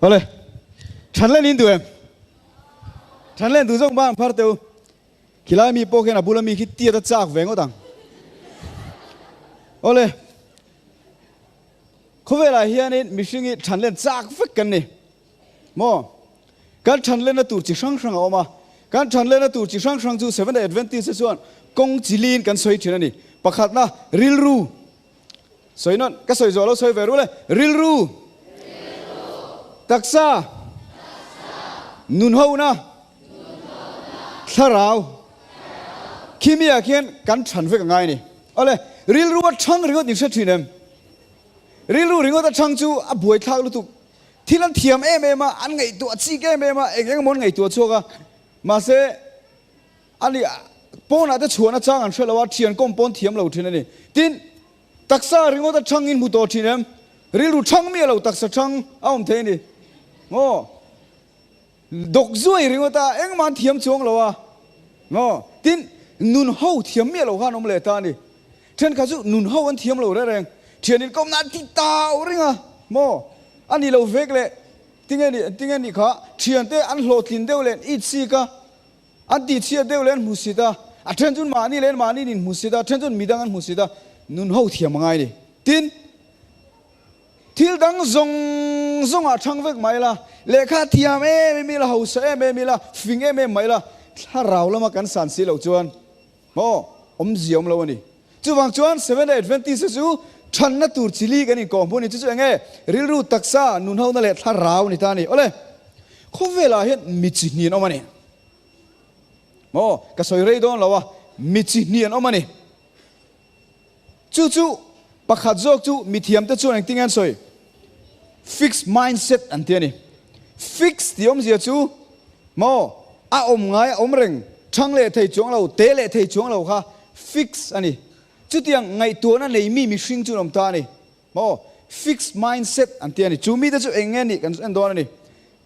Awle, Thanlen in duh em? Thanlen duh zawk ban phar teh u. Khilai mi pawh khian a bula mi khi tiat a chak ve ngawt ang. Awle, khawvelah hianin mihring hi thanlen chak vek kan ni. Maw? Kan thanlenna tur chi hrang hrang a awm a. Kan thanlenna tur chi hrang hrang chu Seventh-day Adventist te chuan kawng chi liin kan sawi thin a ni. Pakhatna, rilru. Sawi nawn, ka sawi zawh lo sawi ve rul e. Rilru. Taksa. Nun hona. Thlarau. Khi mi ah khian kan than vek a ngai a ni. Awle, rilru a thang ringawt in hre thin em? Rilru ringawt a thang chu a buaithlak lutuk. Thil an thiam em em a, an ngaihtuah chik em em a, eng eng emaw an ngaihtuah chhuak a. Mahse, ani pawnah te chhuahna chang an hre lo a, thian kawm pawn thiam lo thin a ni. Tin, taksa ringawt a thang in hmu tawh thin em? Rilru thang miah lo taksa thang a awm thei a ni. Maw? Dawk zuai ringawt a, engmah an thiam chuang lo a. Maw? Tin, nun ho thiam miah lo khan awm leh ta a ni. Thenkhat chu nun ho an thiam lo reng reng. Thian inkawmna an ti tau ring a. Maw? A ni lo vek leh tinge ni tinge nih kha thiante an hlawhtlin deuh leh an it sik a. An tihchhiat deuh leh an hmusit a, a then chuan mahni leh mahni in hmusit a, a then chuan midang an hmusit a, nun ho thiam a ngai ni. Tin, thil dang zawng zawngah thang vek mai la, lehkha thiam em em ila, hausa em em ila, fing em em mai la, thlarau lama kan san si loh chuan maw awmzia awm lo a ni. Chuvang chuan Seventh-day Adventist te chu thanna tur chi li kan inkawm hmun a ni. Chu chu eng nge? Rilru, taksa, nunhona leh thlarau a ni ta a ni. Awle, khawvelah hian mi chi hnih an awm a ni. Maw, ka sawi rei dawn lo a, mi chi hnih an awm a ni. Chu chu pakhat zawk chu mithiamte chuan engtin nge an sawi? Fixed mindset an ti a ni. Fixed tih awmzia chu maw, a awm ngai a awm reng, thang leh thei chuang lo, te leh thei chuang lo kha fixed a ni. Chutiang ngaihtuahna nei mi mihring chu an awm ta a ni. Maw, fixed mindset an ti a ni. Chu mite chu eng nge nih kan en dawn a ni.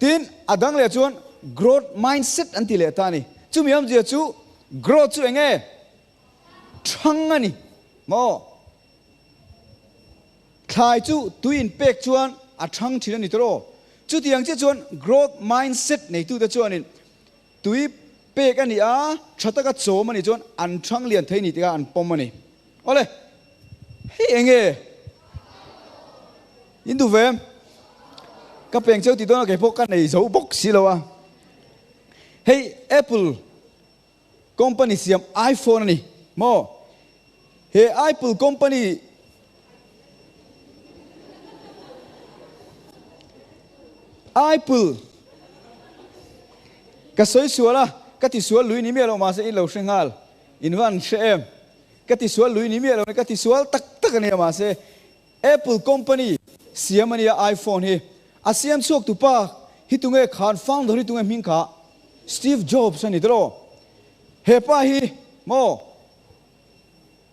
Tin, a dang leh chuan growth mindset an ti leh ta a ni. Chumi awmzia chu growth chu eng nge? Thang a ni. Maw? Thlai chu tui in pek chuan a thang thin a ni tawh. Chutiang chiah chuan growth mindset neitute chuanin tui pek a ni a, tha taka chawm a nih chuan an thang lian thei ni tikah an pawm a ni. Awle, hei eng nge? In duh ve em? Ka peng cheu tih dawn a kei pawh ka nei zo bawk si lo a. Hei Apple Company siam iPhone a ni maw? He Apple company Apple ka sawi sual a, ka ti sual lui ni miah lo mahse in lo hre nghal, in va an hre em? Ka ti sual lui ni miah lo ka ti sual tak tak a nia mahse Apple company siam a nia iPhone hi a siam chhuak tu pa hi tunge khan founder hi tunge hming kha Steve Jobs a ni tawh he pa hi maw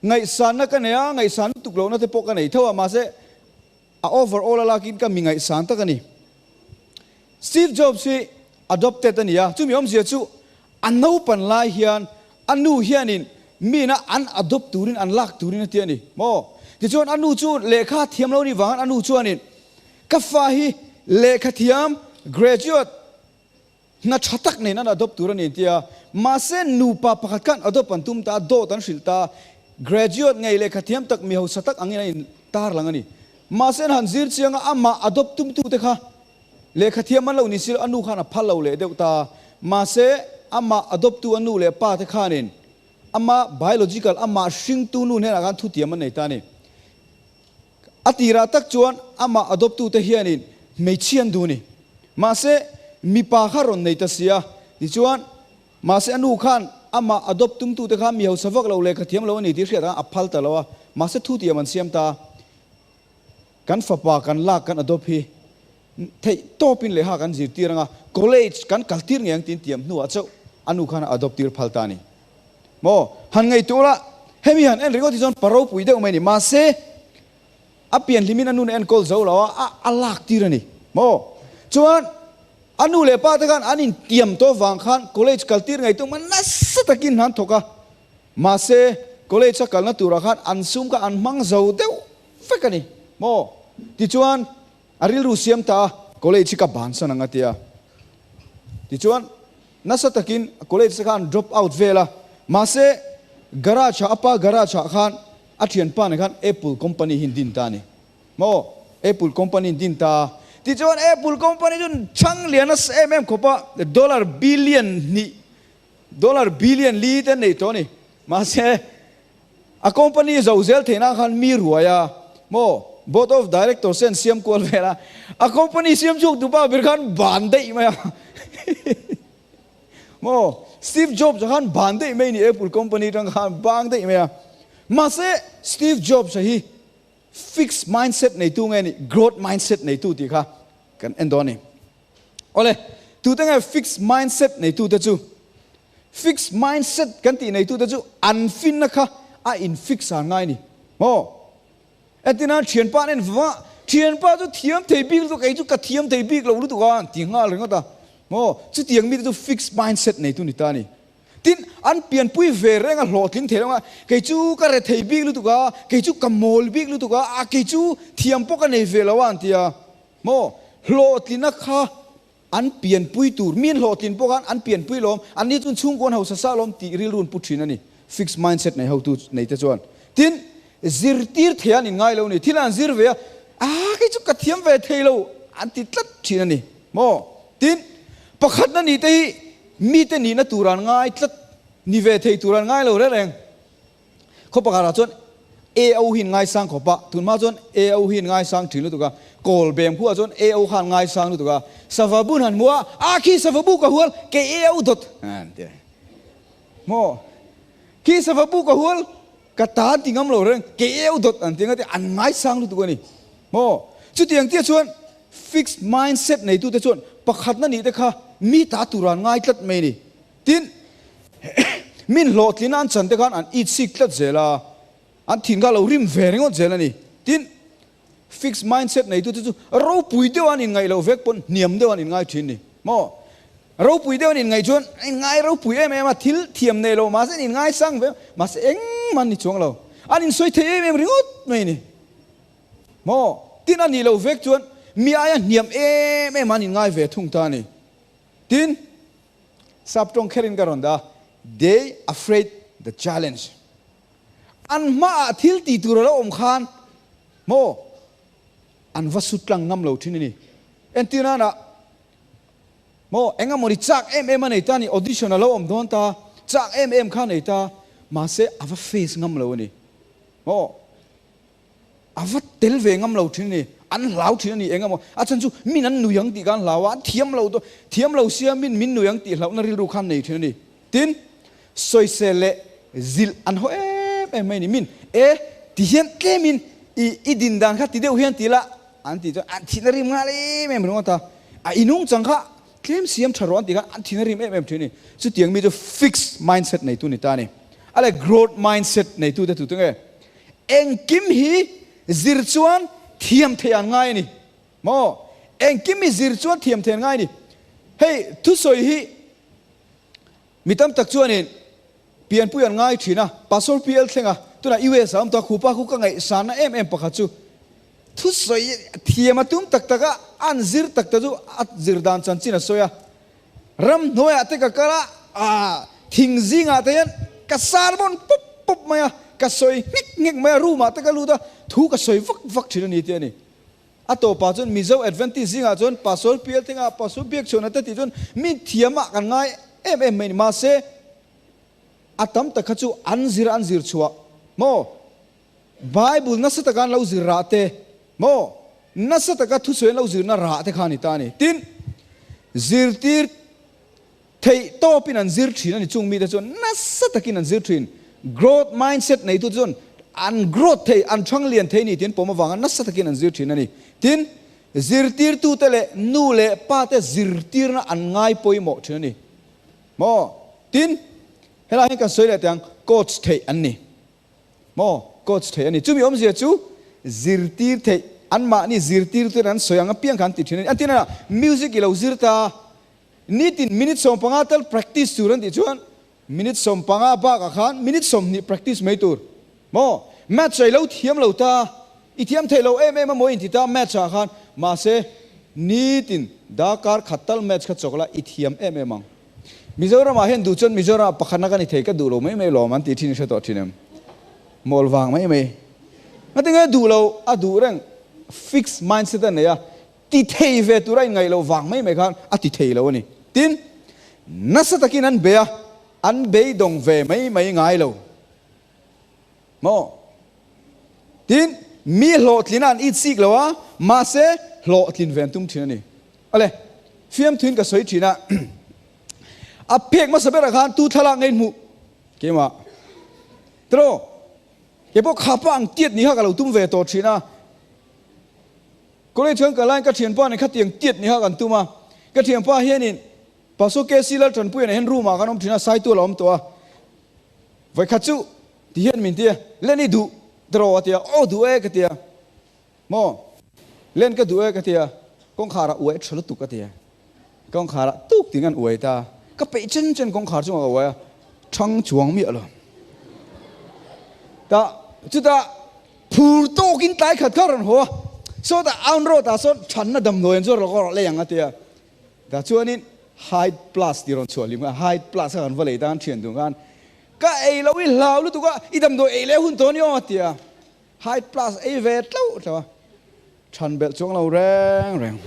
ngaihsanna ka nei a ngaihsan lutuk lohna te pawh ka nei tho a mahse a overall a lakin ka mi ngaihsan tak a ni Steve Jobs hi adopted a ni a chumi awmzia chu a naupan lai hian A nu hianin mina an adopt turin an lak turin a ti a ni maw? Tichuan a nu chu lehkha thiam lo nih vangin a nu chuanin ka fa hi lehkha thiam graduate hna tha tak nen an adopt tur a ni an ti a. Mahse nupa pakhat khan adopt an tum ta a, dawt an hrilh ta a, graduate ngei lehkha thiam tak mi hausa tak angin a in tarlang a ni. Mahse an han zir chiang a, amah adopt tumtute kha Lehkha thiam an lo ni silo a nu khan a phal lo leh deuh ta. Mahse, amah adopt-tu a nu leh pa te khanin ama biological, amah hringtu nu hnenah khan thutiam an nei ta a ni. A tirah tak chuan amah adopt-tu te hianin hmeichhia an duh a ni. Mahse, mipa kha rawn nei ta si a. Tichuan, mahse a nu khan amah adopt tumtu te khan mi hausa vak lo lehkha thiam lo a ni tih hriat khan a phal ta lo a. Mahse, thutiam an siam ta a. Kan fapa kan lak kan adopt hi theih tawpin lehkha kan zirtir anga college kan kaltir ngei ang tiin tiam hnuah chauh a nu khan a adopt tir phal ta a ni. Maw? Han ngaihtuah ula, hemi han en ringawt hi chuan pa ropui deuh mai a ni. Mahse, a pian hlimin a nun a enkawl zo lo a, a a lak tir a ni. Maw? Chuan a nu leh pa te khan an intiam tawh vang khan college kaltir ngei tum a nasa takin han thawk a. Mahse, college a kalna turah khan an sum kha an hmang zo deuh vek a ni maw? Tichuan, a rilru siam ta a, College hi ka bansan ang a ti a. Tichuan, nasa takin college te kha an drop out vel a. Mahse, garage ah, a pa garage ah khan a thianpa nen khan Apple company hi an din ta a ni. Maw? Apple company an din ta a. Tichuan, Apple company chu chhang lian nasa em em khawp a, dollar billion hnih, dollar billion li te an nei tawh a ni. Mahse, A company zo zel theih nan khan mi ruai a maw? Board of Directors te an siam kual vel a, a company siam chhuak tu pa ber khan ban daih mai a maw? Steve Jobs a khan ban daih mai a ni, Apple company atang khan bang daih mai a. Mahse Steve Jobs a hi fixed mindset neitu nge ni growth mindset neitu tih kha kan en dawn a ni. Awle, tute nge fixed mindset neitute chu? Fixed mindset kan tih neitute chu an finna kha a in fix an ngai ni maw? Entirnan thianpa an en va, thianpa chu thiam thei bik lutuk, kei chu ka thiam thei bik lo lutuk a an ti nghal ringawt a maw? Chutiang mite chu fixed mindset neitu ni ta a ni. Tin, an pianpui ve reng a hlawhtling thei lo ang a, kei chu ka re thei bik lutuk a, kei chu ka mawl bik lutuk a, a kei chu thiam pawh ka nei ve lo a an ti a maw? Hlawhtlina kha An pianpui tur, mi an hlawhtlin pawh khan an pianpui lawm, an ni chuan chhungkaw an hausa sa lawm tih rilru an pu thin a ni, fixed mindset nei hotu nei te chuan. Tin, zirtir thei an inngai lo a ni, thil an zir ve a, ah kei chu ka thiam ve thei lo an ti tlat thin a ni maw? Tin, pakhatna ni te hi mite nihna tur an ngai tlat, ni ve thei tur an ngai lo reng reng. Khaw pakhatah chuan AO hi an ngaisang khawp a, tun hma chuan AO hi an ngaisang thin lutuk a, kawl bem khuah chuan AO kha an ngaisang lutuk a, sava bun han hmu a, a khi sava bu ka hual, kei AO dawt an ti a, maw khi sava bu ka hual, ka ta an ti ngam lo reng, kei AO dawt an ti nga ti an ngaisang lutuk a ni, maw chutiang chiah chuan fixed mindset neitute chuan pakhatna nih te kha mi ta tur an ngai tlat mai a ni. Tin, min hlawhtlina an chan te khan an it sik tlat zel a, an thin kha a lo rim ve ringawt zel a ni. Tin, fixed mindset neitute chu ropui deuh an inngaih loh vek pawn hniam deuh an inngai thin ni maw? Ropui deuh an inngaih chuan an inngai ropui em em a, thil thiam nei lo mahse an inngai sang ve mahse engmah an ni chuang lo. An insawi thei em em ringawt mai a ni maw? Tin, a nih loh vek chuan mi aia hniam em em an inngai ve thung ta a ni. Tin, Sap tawng kherin ka rawn dah a, They afraid the challenge. An hmaah thil ti tur a lo awm khan maw an va su tlang ngam lo thin a ni. Entir nana maw eng emaw ni chak em em a nei ta a ni, audition a lo awm dawn ta, chak em em kha a nei ta, mahse a va face ngam lo a ni. Maw A va tel ve ngam lo thin a ni. An hlau thin a ni eng emaw. A chhan chu min an nui ang tih kha an hlau a, an thiam lo dawn, thiam lo sia min min nui ang tih hlauhna rilru kha an nei thin a ni. Tin, sawisel leh zilh an haw em em mai a ni. Min, e, ti hian tlemin i i din dan kha ti deuh hian ti la an tih chuan an thihna rim nghal em em ringawt a. A inung chang kha tlem siam tha rawh an tih khan an thihna rim em em thin a ni. Chutiang mi chu fixed mindset neitu ni ta a ni. A leh growth mindset neitu te tu tu nge? Engkim hi zir chuan thiam theih an ngai a ni maw? Engkim hi zir chuan thiam theih an ngai a ni. Hei thusawi hi mi tam tak chuanin pianpui an ngai thin a, Pastor PL thlenga tunah US ah a awm tawh a, khupa khu ka ngaihsanna em em pakhat chu thusawi thiam a tum tak tak a, an zir tak tak chu a zir dan chanchin a sawi a. Ramhnuaiah te ka kal a, ah, thing zingah te hian ka sermon pawp pawp mai a, ka sawi nghek nghek mai a, room ah te ka lut a, thu ka sawi vak vak thin a ni tih a ni. A tawpah chuan Mizo Adventist zingah chuan Pastor Pial Thengah, Pastor Biakchhuana te tih chuan mi thiamah kan ngai em em mai a ni. Mahse, a tam tak kha chu an zir an zir chhuah maw? Bible nasa taka an lo zir rah te maw? Nasa taka thusawi an lo zirna rah te kha a ni ta a ni. Tin, zirtir theih tawpin an zir thin a ni. Chung mite chuan nasa takin an zir thin. Growth mindset neitu chuan an growth thei, an thang lian thei ni tih an pawm avanga nasa takin an zir thin a ni. Tin, zirtirtute leh nu leh pate zirtirna an ngai pawimawh thin a ni. Maw? Tin, helaiah hian kan sawi leh teh ang, coach theih an ni. Maw? Coach theih a ni. Chumi awmzia chu zirtir theih, anmahni zirtirtu an sawi ang apiang kha an ti thin a ni. An ti nana, music i lo zir ta, nitin minute 15 tal practice tur an tih chuan minute 15 bakah khan minute 20 practice mai tur. Maw? Maths ah i lo thiam lo ta, i thiam theih lo em em a maw inti ta maths ah khan, mahse. Nitin darkar khat tal match kha chawk la i thiam em em ang. Mizoram ah hian duh chuan Mizoram ah pakhatna ka ni thei ka duh lo mai mai lawm an tih thin i hre tawh thin em? Mawl vang mai mai. Ngatinge duh lo a duh reng fix mindset a nei a, ti thei ve tura inngaih loh vang mai mai khan a ti thei lo a ni. Tin, nasa takin an bei a, an beidawng ve mai mai ngai lo. Maw? Tin, mi hlawhtlina an it sik lo a, mahse hlawhtlin ve an tum thin a ni. Awle, fiamthuin ka sawi thin a, a phek hmasa berah khan tu thlalak ngei hmuh keimah. Tiraw? Kei pawh khapa ang tiat ni kha ka lo tum ve tawh thin a. College kan kal laiin ka thianpa nen khatiang tiat ni kha kan tum a. Ka thianpa hianin Pastor KC Laltanpuia nen hian room ah kan awm thin a, Saitual a awm tawh a. Vawikhat chu ti hian min ti a, Len i duh tiraw a ti a, Aw duh e ka ti a, Maw? Len ka duh e ka ti a, kawngkhar ah uai tha lutuk a ti a, kawngkhar ah tuk ting an uai ta, ka peih chen chen kawngkhar chungah ka uai a, thang chuang miah lo. Tah chutah phur tawkin tlai khat kha rawn haw a, sawtah on road ah sawn thanna damdawi an zuar lo ka rawh lei ang a ti a, Tah chuanin Hyde Plus tih rawn chhuah hlim kha, Hyde Plus kha kan va lei tan thian duh khan, Ka ei lo i hlau lutuk a, i damdawi ei leh hun tawh a ni aw a ti a. Hyde Plus ei ve tlauh tlauh a, than belh chuang lo reng reng.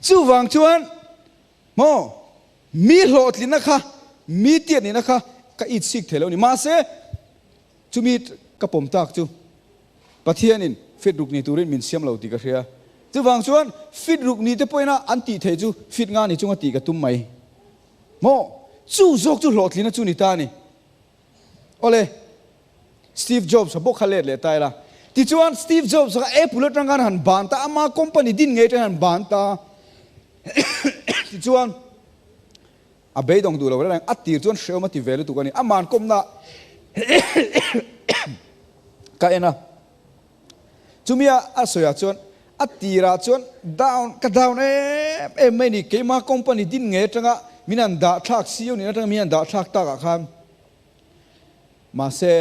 Chuvang chuan maw mi hlawhtlinna kha, mi tiat nihna kha ka it sik thei lo a ni. Mahse chumi ka pawm tak chu Pathianin fit ruk ni turin min siam lo tih ka hria. Chuvang chuan fit ruk ni te pawhin an tih theih chu fit nga ni chunga tih ka tum mai. Maw? Chu zawk chu hlawhtlina chu ni ta a ni. Awle, Steve Jobs-a bawk kha let leh ta ila. Tichuan Steve Jobs-a kha Apple atang khan han ban ta, ama company din ngei atangin han ban ta. Tichuan a beidawng duh lo reng reng, a tir chuan hrehawm a ti ve lutuk a ni. Aman kawmna ka en a, chumi a a sawiah chuan a tirah chuan down ka down em em mai ni, keima company din ngei atanga min han dah thlak CEO nih atanga min han dah thlak takah khan mahse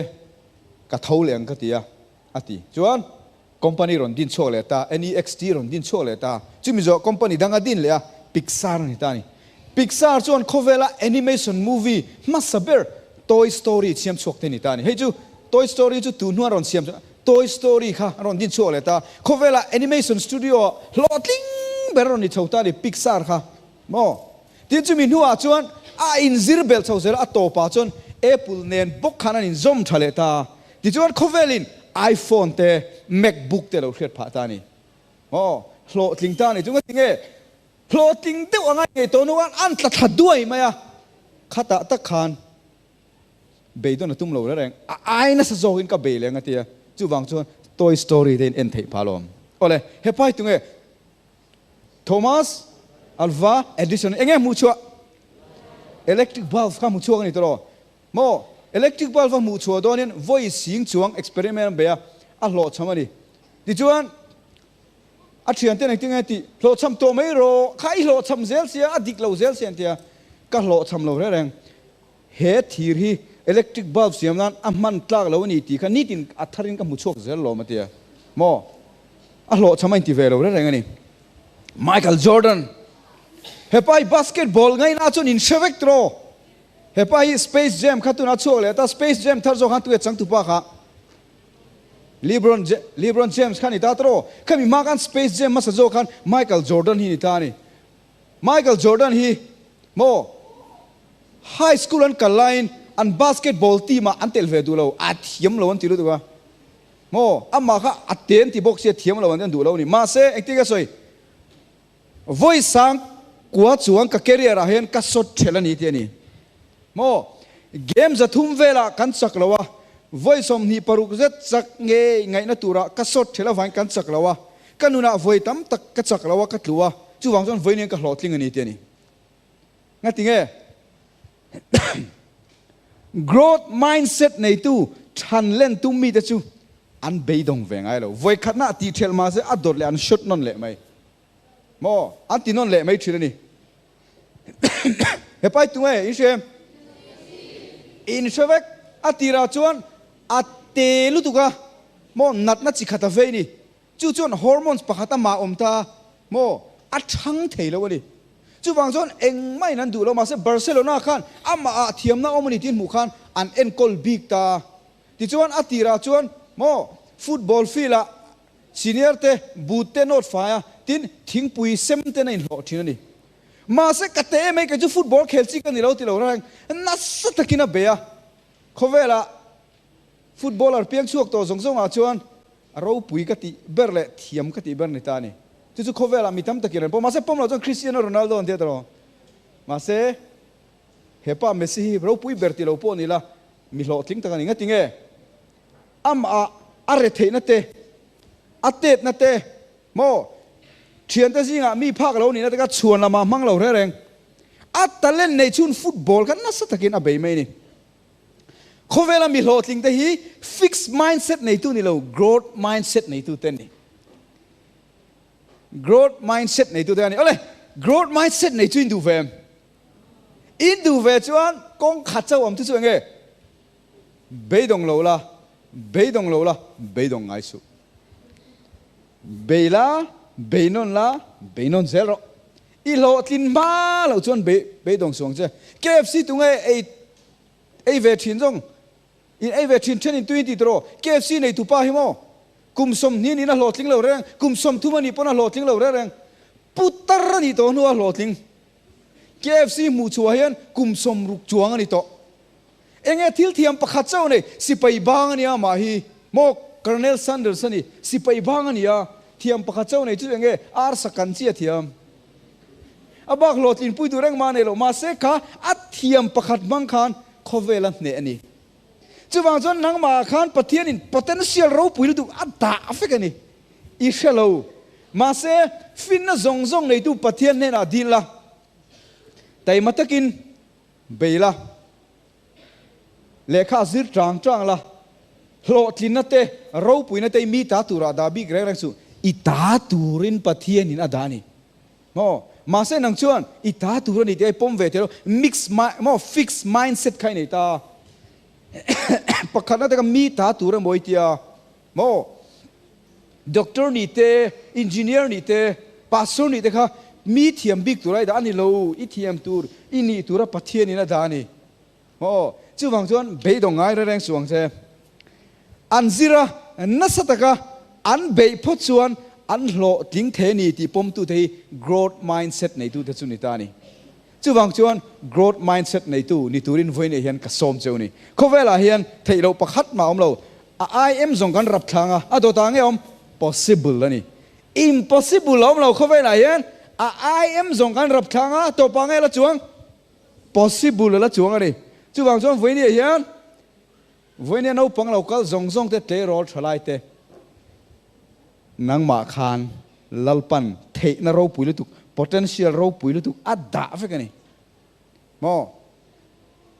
ka tho leh ang ka ti a, a ti. Chuan Company rawn din chhuak leh ta, NEXT rawn din chhuak leh ta. Chumi zawh company dang a din leh a, Pixar a ni ta a ni. Pixar chuan khawvela animation movie hmasa ber Toy Story siam chhuak te ni ta a ni. Hei chu Toy Story chu tu hnuan rawn siam chu Toy Story kha a rawn din chhuak leh ta. Khawvela animation studio ah hlawhtling ber a rawn ni chho ta a ni Pixar kha maw. Tin chumi hnuah chuan a inzir belh chho zel a, a tawpah chuan Apple nen bawk khan an inzawm tha leh ta. Tichuan khawvelin iPhone te, MacBook te lo hriat phah ta a ni. Aw, hlawhtling ta a ni chu ngati nge? Hlawhtling deuh anga ngei tawh hnu khan an tla thla duai mai a, khatah tak khan beidawn a tum lo reng reng, a ai nasa zawkin ka bei leng a tia, chuvang chuan Toy Story te in en theih phah alawm. Awle, hepa hi tunge? Thomas Alva Edison enge hmuh chhuah? Electric bulb kha hmu chhuak a ni tawh lo. Maw? Electric bulb a hmuh chhuah dawnin vawi sing chuang experiment an bei a, a hlawhchham a ni. Tichuan, a thianten engtin nge tih, Hlawhchham tawh mai rawh, kha i hlawhchham zel sia, a dik lo zel sia an ti a. Ka hlawhchham lo reng reng. He thir hi electric bulb siam nan a hman tlak lo a ni tih kha nitin a tharin ka hmu chhuak zel lawm a ti a. Maw? A hlawhchham a inti ve lo reng reng a ni. Michael Jordan, Hepa hi basketball ngaina chuan in hre vek tiraw? Hepa hi Space Jam kha tunah chhuak leh ta, Space Jam thar zawk khan tunge changtupa kha LeBron LeBron James kha ni ta tiraw? Khami hma khan Space Jam hmasa zawk khan Michael Jordan hi ni ta a ni. Michael Jordan hi maw high school an kal laiin an basketball team ah an tel ve duh lo, a thiam lo an ti lutuk a maw, amah kha a te an ti bawk sia thiam lo an duh lo a ni. Mahse engtin ka sawi? Vawi sang kua chuang ka career ah hian ka shot thelh a ni tih a ni. Maw? Game 300 velah kan chak lo a, vawi 26 zet chak ngei ngaihna turah ka shot thelh avangin kan chak lo a, ka nunah vawi tam tak ka chak lo a, ka tlu a, chuvang chuan vawi nen ka hlawhtling a ni tih a ni. Ngati nge? Growth mindset neitu than len tum mite chu an beidawng ve ngai lo. Vawi khatna a tih thelh mahse a dawt leh an shot nawn leh mai. Maw? An ti nawn leh mai thin a ni. Hepa hi tunge in hria em? In hre vek. A tirah chuan a te lutuk a, maw natna chi khat a vei ni. Chu chuan hormones pakhat amah awm ta a. Maw? A ṭhang thei lo a ni. Chuvang chuan engmah in an duh lo, mahse Barcelona khan amah ah thiamna awm a ni tih hmuh khan an enkawl bik ta. Tichuan a tirah chuan maw football field ah senior te boot te nawt fai a, tin thingpui sem ten a inhlawh thin a ni. Mahse ka te mai kei chu football khel chi ka ni lo ti lo reng nasa takin a bei a, khawvelah Footballer piang chhuak tawh zawng zawngah chuan a ropui ka tih ber leh thiam ka tih ber ni ta a ni. Chu chu khawvelah mi tam takin an pawm. Mahse pawm loh chuan Cristiano Ronaldo an tia ta lo. Mahse he pa Messi hi ropui ber ti lo pawh ni la mi hlawhtling tak a ni. Ngati nge? Amah a retheihna te, a tetna te, maw thiante zingah mi phak lo nihna te kha chhuan lamah hmang lo reng reng. A talent nei chhun football kha nasa takin a bei mai a ni. Khawvela mi hlawhtling te hi fixed mindset neitu ni lo, growth mindset neitu te an ni. Growth mindset neitu te an ni. Awle, growth mindset nei chu in duh ve em? In duh ve chuan kawng khat chauh awm chu chu enge? Beidawng lo la, beidawng lo la, beidawng ngai suh. Bei la, bei nawn la, bei nawn zel rawh. I hlawhtlin hma loh chuan bei beidawng suh ang che. KFC tunge ei ei ve thin zawng? In ei ve thin then in tui in ti tawh rawh. KFC nei tupa hi maw? Kum 20 niin a hlawhtling lo reng, kum 30 a nih pawn a hlawhtling lo reng reng. Putar a nih tawh hnu a hlawhtling. KFC hmuh chhuah hian kum 60 chuang a ni tawh. Enge thil thiam pakhat chauh nei, sipai bang a nia mah hi maw Colonel Sanders a ni, sipai bang a nia, thiam pakhat chauh nei chu enge arsa kan chi a thiam. A bak hlawhtlin pui duh reng mah nei loh, mahse kha a thiam pakhat hmang khan khawvel a hneh a ni. Chuvang chuan nangmah ah khan Pathianin potential ropui lutuk a dah vek a ni. I hre lo. Mahse finna zawng zawng neitu Pathian hnenah dil la, taima takin Bei la, lehkha zir tang tang la, hlawhtlinna te, ropuina te i mi ta turah dah bik reng reng chu i ta turin Pathianin a dah a ni. Maw? Mahse nang chuan i ta tur a ni tih a i pawm ve thei lo, mix maw fix mindset kha i nei ta. Pakhatna te kha mi ta tur emaw i tia maw? Doctor nih te, engineer nih te, pastor nih te kha mi thiam bik tur a i dah a ni lo, i thiam tur, i nih tura Pathianin a dah a ni. Aw, chuvang chuan beidawng ngai reng reng suh ang che. An zir a, nasa taka an beih phawt chuan an hlawhtling thei a ni tih pawmtute hi growth mindset neitute chu ni ta a ni. Chuvang chuan growth mindset neitu ni turin vawiinah hian ka sawm cheu ni. Khawvelah hian theih loh pakhat mah a awm lo. A IM zawng kan rap thlang a, a dawtah nge awm? Possible a ni. Impossible a awm lo khawvelah hian a IM zawng kan rap thlang a, tawpah nge la chuang? Possible a la chuang a ni. Chuvang chuan vawiinah hian vawiinah naupang lo kal zawng zawng te tleirawl tha lai te Nangmah khan Lalpan theihna ropui lutuk, potential ropui lutuk a dah vek a ni. Maw?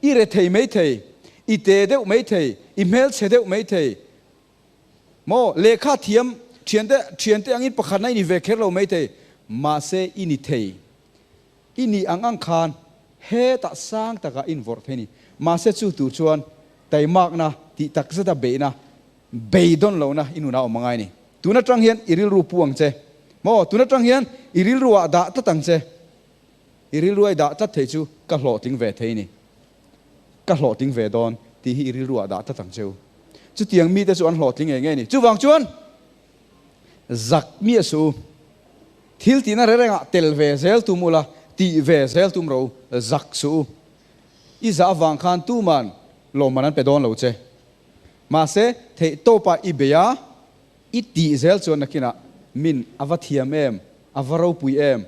I rethei mai thei, i te deuh mai thei, i hmelchhe deuh mai thei. Maw? Lehkha thiam thiante thiante angin pakhatna i ni ve kher lo mai thei, mahse i ni thei. I nih ang ang khan hetah sang takah i invawrh thei a ni. Mahse chu tur chuan taimakna tih takzeta beihna Beidawn lohna i nunah awm angai a ni. Tun atang hian i rilru pu ang che. Maw, tun atang hian i rilru ah dah tlat ang che. I rilru a i dah tlat thei chu ka hlawhtling ve thei a ni. Ka hlawhtling ve dawn tih hi i rilru ah dah tlat ang che u. Chutiang mite chu an hlawhtling ngei ngei a ni. Chuvang chuan zak miah suh u. Thil tihna reng rengah tel ve zel tum ula, tih ve zel tum rawh u. Zak suh u. I zah avang khan tuman lawmman an pe dawn lo che. Mahse, theih tawpah i bei a, i tih zel chuan nakinah min a va thiam em, a va ropui em,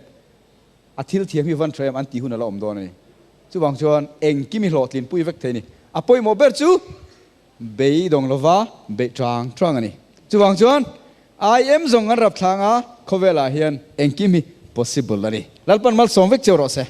a thil thiam hi van tha em an tih hun a la awm dawn a ni. Chuvang chuan engkim i hlawhtlinpui vek thei a ni. A pawimawh ber chu beidawng lova beih tang tang a ni. Chuvang chuan IM zawng kan rap thlang a, khawvelah hian engkim hi possible a ni. Lalpan malsawm vek cheu rawh se.